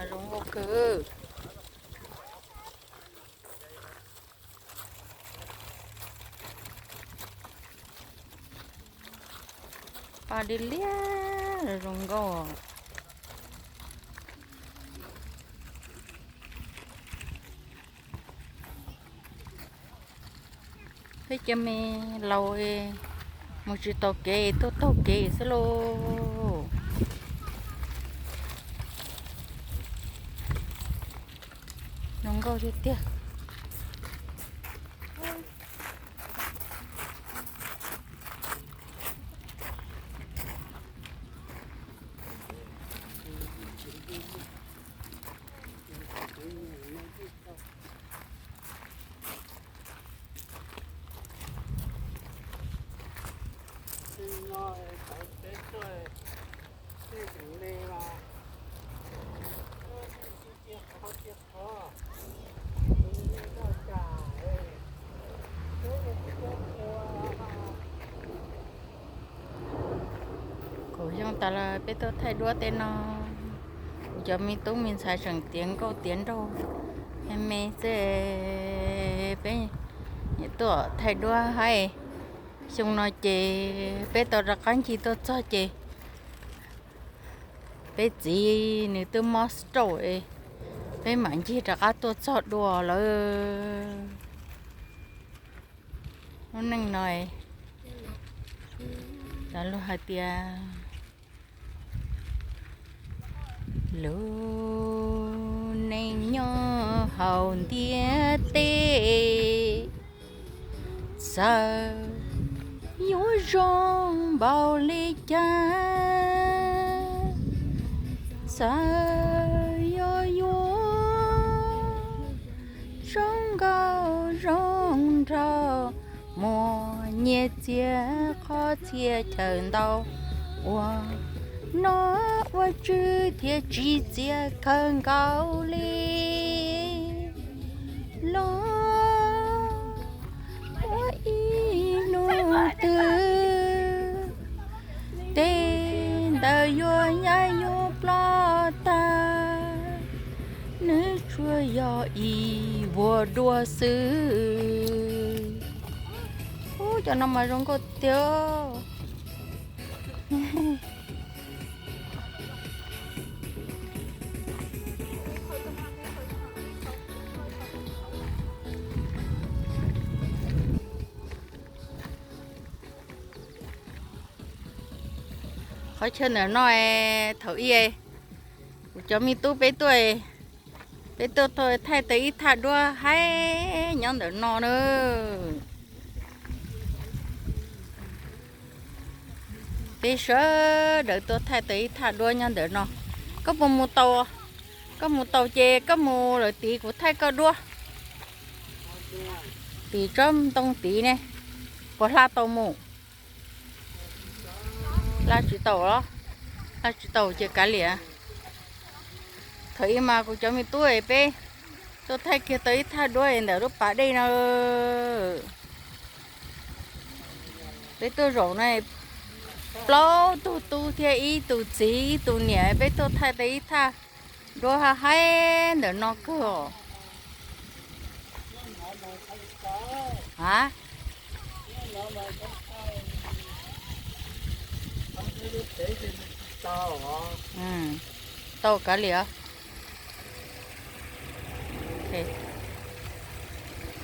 Zoo nkauj kawg. Paj liab liab zoo nkauj. Peb cov me laus mus tsis taus kev tuaj taug kev xwb lauj. Zoo nkauj tiag tiag. Kaum xyoo tas los peb tuaj thaij duab tej no, kuv cov me tub me ntxhais tseem tiav nkauj tiav nraug me me xwb, peb tuaj thaij duab haib. Xyoo no ces peb tau rov qab ncig tuaj txog ces peb txiv nws twb mob stroke, peb mam ncig rov qab tuaj txog dua lawm. Lub neej no tas luag hais tias lub neej nyob hauv ntiaj teb txawm yuav zoo npaum li cas, txawm yuav yuav zoo nkauj zoo nraug, muaj nyiaj txiag qhov txhia chaw ntau, ua nom ua tswv thiaj tsis txias kawg nkaus li. Los ua ib hnub twg tej ntawd yuav nyab yuav ploj tag, nws tsuas yog ib vuag duab xwb. Ub, cov no mas zoo nkauj tiag. Qhov chaw ntawm no, thaum ub kuv cov me tub peb tuaj, peb tuaj thaij tau ib thaj duab haib nyob ntawm no na. Peb sawv daws tuaj thaij tau ib thaj duab nyob ntawm no. Koj puas mus tau? Koj mus tau ces koj mus lawm tid kuv thaij koj duab. Tim tsob ntoo tid ne, puas hla tau mus? Hla tsis tau los? Hla tsis tau ces kav liam. Thaum ub mas kuv cov me tub es peb tuaj thaij kiag tau ib thaj duab ntawm lub pas dej no. Peb tuaj zaum no plaub tug tub thiab ib tug txiv ib tug niam, peb tuaj thaij tau ib thaj duab haib ntawm no kawg os. A, tau kav liam.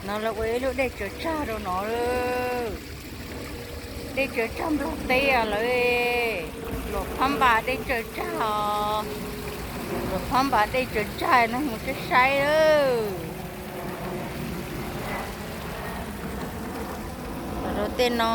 No lawv ua ib lub dej tsaws tsag rau no. Dej tsaws tsag Nplog teb lawv, Luam Phab Npas dej tsaws tsag os. Luam Phab Npas dej tsaws tsag no mus saib saib lawm. Los rau tej no.